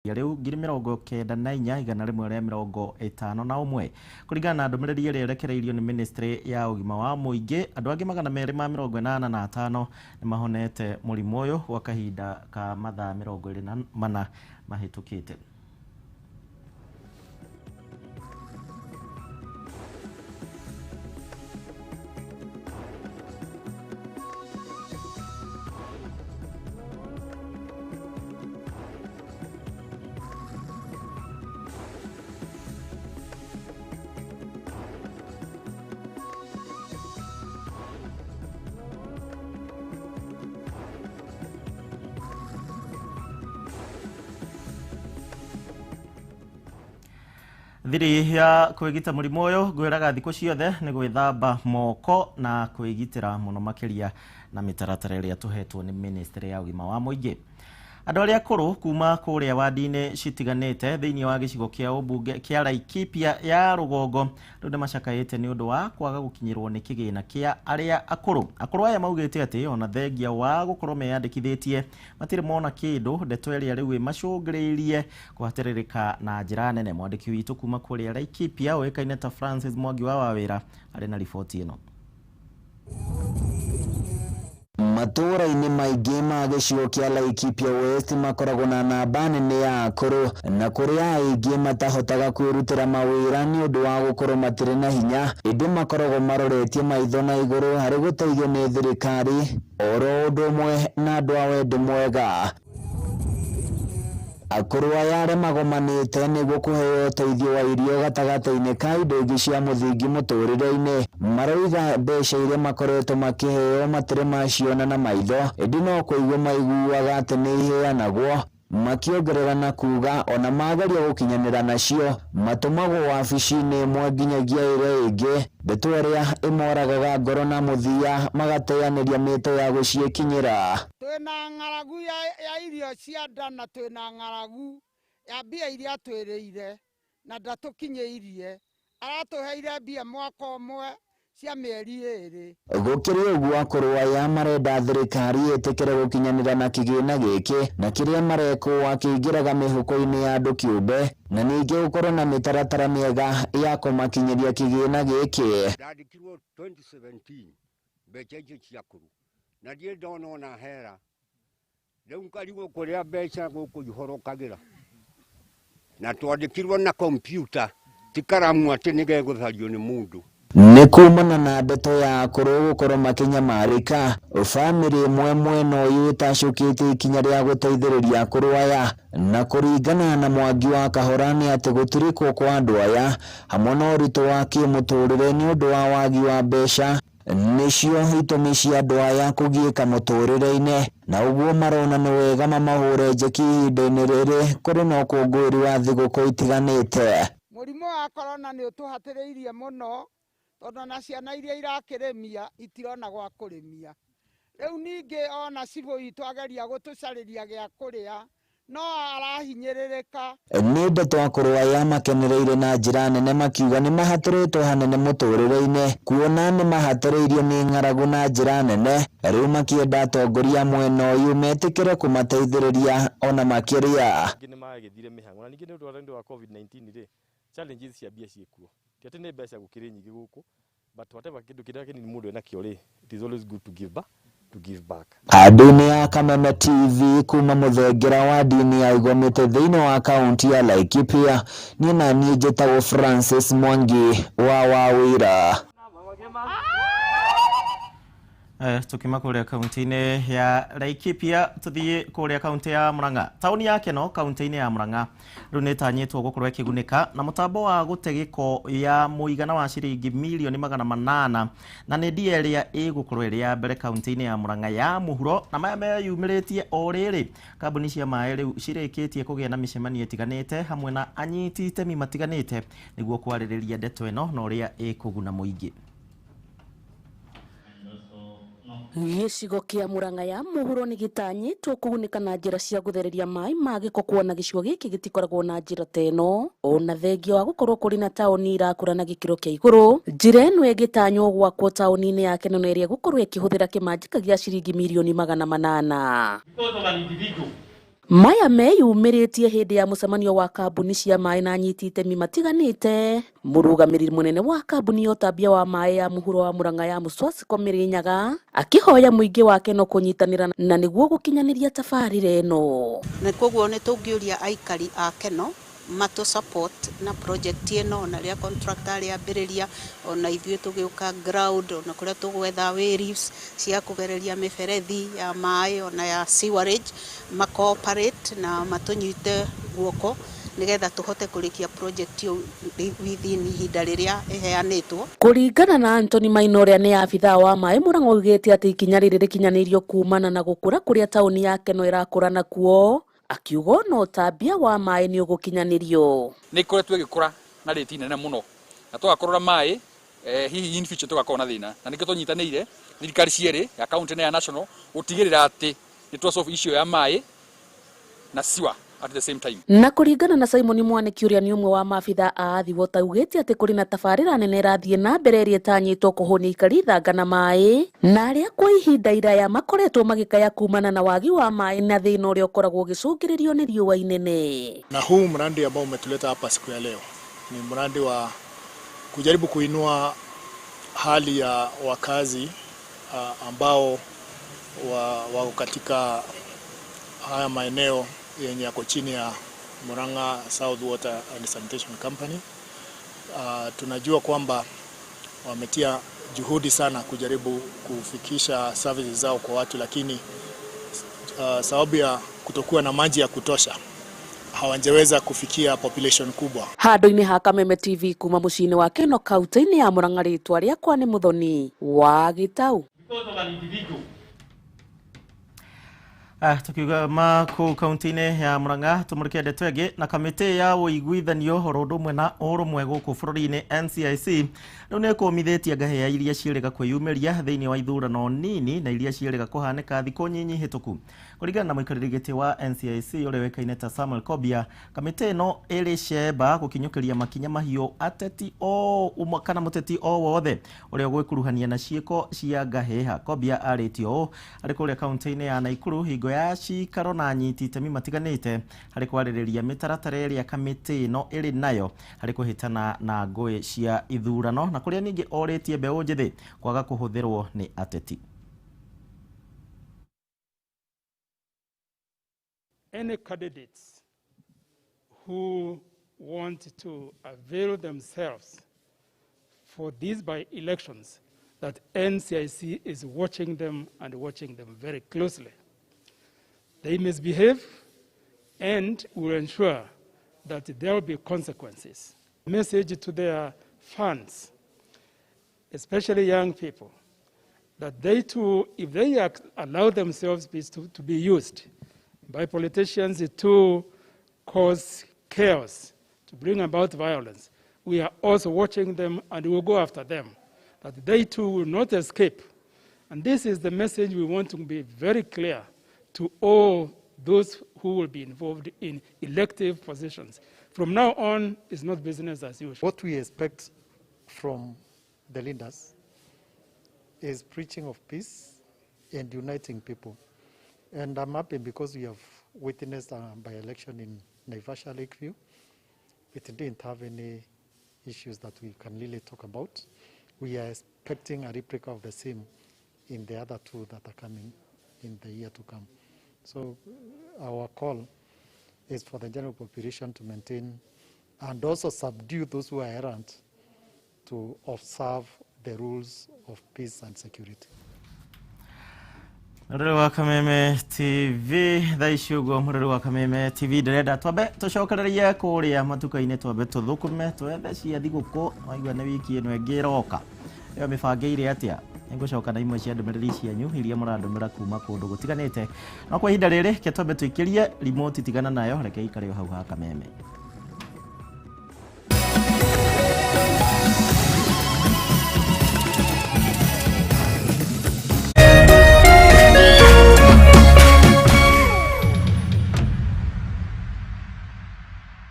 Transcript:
Rĩu 94,151 kũringana na ndũmĩrĩri ĩrĩa ĩrekereirio nĩ ministry ya ũgima wa mũingĩ. Andũ angĩ 285 nĩ mahonete mũrimũ ũyũ gwa kahinda ka mathaa 24 mahĩtũkĩte. Thiri ya kwĩgita mũrimũ ũyũ ngwĩraga thikũ ciothe nĩ gwĩthamba moko na kwĩgitĩra mũno makĩria na mĩtaratara ĩrĩa tũhetwo nĩ ministry ya ũgima wa mũingĩ. Andũ arĩa akũrũ kuma kũrĩa wandi-inĩ citiganĩte thĩinĩ wa gĩcigo kĩa ũmbunge kĩa Laikipia ya rũgongo rĩu nĩ macakaĩte nĩ ũndũ wa kwaga gũkinyĩrwo nĩ kĩgĩna kĩa arĩa akũrũ. Akũrũ aya maugĩte atĩ ona thengia wa gũkorwo meyandĩkithĩtie matirĩ mona kĩndũ, ndeto ĩrĩa rĩu ĩmacũngĩrĩirie kũhatĩrĩrĩka na njĩra nene. Mwandĩki witũ kuma kũrĩa Laikipia ũĩkaine ta Francis Mwangi wa Wawĩra arĩ na riboti ĩno. Matũũra-inĩ maingĩ ma gĩcigo kĩa Laikipia West makoragwo na namba nene ya akũrũ na kũrĩa aingĩ matahotaga kwĩrutĩra mawĩra nĩ ũndũ wa gũkorwo matirĩ na hinya, ĩndĩ makoragwo maroretie maitho na igũrũ harĩ gũteithio nĩ thirikari oro ũndũ ũmwe na andũ a wendi mwega. Akũrũ aya arĩa magomanĩte nĩguo kũheo ũteithio wa irio gatagatĩ-inĩ ka indo ingĩ cia mũthingi mũtũrĩre-inĩ maroiga mbeca iria makoretwo makĩheo matirĩ maciona na maitho, ĩndĩ no kũigua maiguaga atĩ nĩ iheanagwo, makĩongerera na kuga ona mageria gũkinyanĩra nacio matũmagwo wabici-inĩ ĩmwe nginyagia ĩrĩa ĩngĩ, ndeto ĩrĩa ĩmoragaga ngoro na mũthia magateanĩria mĩto ya gũciĩkinyĩra. Twĩna ng'aragu ya irio cia nda na twĩna ng'aragu ya mbia iria twĩrĩire na ndatũkinyĩirie. Aratũheire mbia mwaka ũmwe cia mĩeri ĩĩrĩ. Gũkĩrĩ ũguo akũrũ aya marenda thirikari ĩtĩkĩre gũkinyanĩra na kĩgĩna gĩkĩ na kĩrĩa marekwo akĩingĩraga mĩhuko-inĩ ya andũ kĩũmbe na ningĩ gũkorwo na mĩtaratara mĩega ya kũmakinyĩria kĩgĩna gĩkĩ. Ndandĩkirwo 2017 mbeca icio cia akũrũ na ndirĩ ndona ona hera, rĩu ngarigwo kũrĩa mbeca gũkũ ihorokagĩra na twandĩkirwo na kompyuta ti karamu atĩ nĩgegũthario nĩ mũndũ. Nĩ kumana na ndeto ya akũrũ gũkorwo makĩnyamarĩka, bamĩrĩ ĩmwe mwena ũyũ ĩtacũkĩte ikinya rĩa gũteithĩrĩria akũrũ aya, na kũringana na Mwangi wa Kahora nĩ atĩ gũtirikwo kwa andũ aya hamwe na ũritũ wa kĩmũtũrĩre nĩ ũndũ wa wagi wa mbeca nĩcio itũmi cia andũ aya kũgiĩka mũtũrĩre-inĩ, na ũguo marona nĩ wega mamahũre njeki ihinda-inĩ rĩrĩ kũrĩ na ũkũngũĩri wa thigũkũ itiganĩte. Mũrimũ wa korona nĩ ũtũhatĩrĩirie mũno tondũ ona ciana iria irakĩrĩmia itirona gwa kũrĩmia. Rĩu ningĩ ona cibũ witũ ageria gũtũcarĩria gĩa kũrĩa no arahinyĩrĩrĩka. Nĩ ndeto akũrũ aya makenereire na njĩra nene makiuga nĩ mahatũrĩtwo hanene mũtũrĩre-inĩ kuona nĩ mahatĩrĩirio nĩ ng'aragu na njĩra nene, rĩu makĩenda atongoria mwena ũyũ metĩkĩre kũmateithĩrĩria ona makĩria. Angĩ nĩ magĩthire mĩhang'o na ningĩ nĩ ũndũ wa COVID-19 rĩ, challenges cia mbia ciĩkuo, ti atĩ nĩ mbeca gũkĩrĩ nyingĩ gũkũ, but whatever kĩndũ kĩrĩa kĩnini mũndũ enakĩo rĩ, it is always good to give back, to give back. Andũ-inĩ ya Kameme TV kuma Mũthengera wa ndini ya Igomĩte thĩinĩ wa kaunti ya Laikipia, niĩ na niĩ njĩtagwo Francis Mwangi wa Wawĩra. Tukima kũrĩa kaunti-inĩ ya Laikipia tuthiĩ kũrĩa kaunti ya Murang'a. Taũni ya Keno kaunti-inĩ ya Murang'a rĩu nĩ ĩtanyĩtwo gũkorwo ĩkĩgunĩka na mũtambo wa gũte gĩko ya mũigana wa ciringi mirioni 800 na nĩ ndia ĩrĩa ĩgũkorwo ĩrĩ ya mbere kaunti-inĩ ya Murang'a ya mũhuro, na maya meyumĩrĩtie o rĩrĩ kambuni cia maĩ rĩu cirĩkĩtie kũgĩa na mĩcemanio ĩtiganĩte hamwe na anyiti itemi matiganĩte nĩguo kwarĩrĩria ndeto ĩno na ũrĩa ĩkũguna mũingĩ. Gĩcigo kĩa Murang'a ya mũhuro nĩ gĩtanyĩtwo kũgunĩka na njĩra cia gũthereria maĩ ma gĩko kuona gĩcigo gĩkĩ gĩtikoragwo na njĩra ta ĩno, ona thengia wa gũkorwo kũrĩ na taũni irakũra na gĩkĩro kĩa igũrũ. Njĩra ĩno ĩgĩtanywo gwakwo taũni-inĩ ya Keno na ĩrĩa ĩgũkorwo ĩkĩhũthĩra kĩmanjĩka gĩa ciringi mirioni 800. Because of an individual. Maya meyumĩrĩtie hĩndĩ ya mũcemanio wa kambuni cia maĩ na anyiti itemi matiganĩte. Mũrũgamĩrĩri mũnene wa kambuni ya ũtambia wa maĩ ya mũhuro wa Murang'a ya Muswasiko Mĩrĩnyaga akĩhoya mũingĩ wa Keno kũnyitanĩra na nĩguo gũkinyanĩria tabarĩra ĩno. Na koguo nĩ tũngĩũria aikari a Keno matũ support na project ĩno, ona rĩrĩa contractor arĩambĩrĩria, ona ithuĩ tũgĩũka ground, ona kũrĩa tũgwetha ways cia kũgereria mĩberethi ya maĩ ona ya sewerage, ma cooperate na matũnyite guoko nĩgetha tũhote kũrĩkia project ĩyo within ihinda rĩrĩa ĩheanĩtwo. Kũringana na Anthony Maina ũrĩa nĩ abithaa wa maĩ Murang'a oigĩte atĩ ikinya rĩrĩ rĩkinyanĩirio kumana na gũkũra kũrĩa taũni ya Keno ĩrakũra nakuo, akiuga ona ũtambia wa maĩ nĩ ũgũkinyanĩrio. Nĩ ĩkoretwo ĩgĩkũra na rĩti nene mũno na tũgakorwo na maĩ hihi in future tũgakorwo na thĩna, na nĩkĩo tũnyitanĩire thirikari cierĩ ya county na ya national gũtigĩrĩra atĩ nĩ twa solve issue ya maĩ na sewer at the same time. Na kũringana na Simon Mwaniki ũrĩa nĩ ũmwe wa maabithaa a Athi Water augĩte atĩ kũrĩ na tabarĩra nene ĩrathiĩ na mbere ĩrĩa ĩtanyĩtwo kũhũnia aikari thanga na maĩ, na arĩa kwa ihinda iraya makoretwo magĩkaya kumana na wagi wa maĩ na thĩna ũrĩa ũkoragwo ũgĩcũngĩrĩrio nĩ riũa inene. Na huu mradi ambao umetuleta hapa siku ya leo ni mradi wa kujaribu kuinua hali ya wakazi ambao wako katika haya maeneo yenye yako chini ya Murang'a South Water and Sanitation Company. Tunajua kwamba wametia juhudi sana kujaribu kufikisha services zao kwa watu, lakini sababu ya kutokuwa na maji ya kutosha hawajaweza kufikia population kubwa. Handũ-inĩ ha Kameme TV kuma mũciĩ-inĩ wa Keno kaunti-inĩ ya Murang'a, rĩtwa rĩakwa nĩ Muthoni wa Gĩtau. Tukiuga ma kũu kaunti-inĩ ya Murang'a tũmũrĩke ndeto ĩngĩ. Na kamĩtĩ ya ũiguithanio oro ũndũ ũmwe na ũrũmwe gũkũ bũrũri-inĩ NCIC rĩu nĩ ĩkũmithĩtie ngahĩha iria ciĩrĩga kwĩyumĩria thĩinĩ wa ithurano nini na iria ciĩrĩga kũhanĩka thikũ nyinyi hĩtũku. Kũringana na mũikarĩri gĩtĩ wa NCIC ũrĩa ũĩkaine ta Samuel Kobia, kamĩtĩ ĩno ĩrĩ cemba gũkinyũkĩria makinya mahiũ ateti o kana mũteti o wothe ũrĩa ũgwĩkuruhania na ciĩko cia ngahĩha. Kobia arĩtie ũũ arĩ kũrĩa kaunti-inĩ ya Naikuru hingo ya cikaro na anyiti itemi matiganĩte harĩ kwarĩrĩria mĩtaratara ĩrĩa kamĩtĩ ĩno ĩrĩ nayo harĩ kũhĩtana na ngũĩ cia ithurano, na kũrĩa ningĩ orĩtie mbeũ njĩthĩ kwaga kũhũthĩrwo nĩ ateti. Any candidates who want to avail themselves for these by-elections, that NCIC is watching them and watching them very closely. They misbehave and will ensure that there will be consequences. Message to their fans, especially young people, that they too, if they allow themselves to be used by politicians to cause chaos, to bring about violence, we are also watching them and we will go after them, that they too will not escape. And this is the message we want to be very clear to all those who will be involved in elective positions. From now on, it's not business as usual. What we expect from the leaders is preaching of peace and uniting people. And I'm happy because we have witnessed a by-election in Naivasha Lakeview. It didn't have any issues that we can really talk about. We are expecting a replica of the same in the other two that are coming in the year to come. So our call is for the general population to maintain and also subdue those who are errant to observe the rules of peace and security. Mũrori wa Kameme TV thaa ici ũguo, mũrori wa Kameme TV, ndĩrenda twambe tũcokererie kũrĩa matuka-inĩ, twambe tũthũkũme twethe cia thigũkũ. Waigua nĩ wiki ĩno ĩngĩ ĩroka, ĩyo mĩbangĩire atĩa? Nĩngũcoka na imwe cia ndũmĩrĩri cianyu iria mũrandũmĩra kuma kũndũ gũtiganĩte, no kwa ihinda rĩrĩ ke twambe tũikĩrie remote, tigana nayo, reke ikare o hau ha Kameme.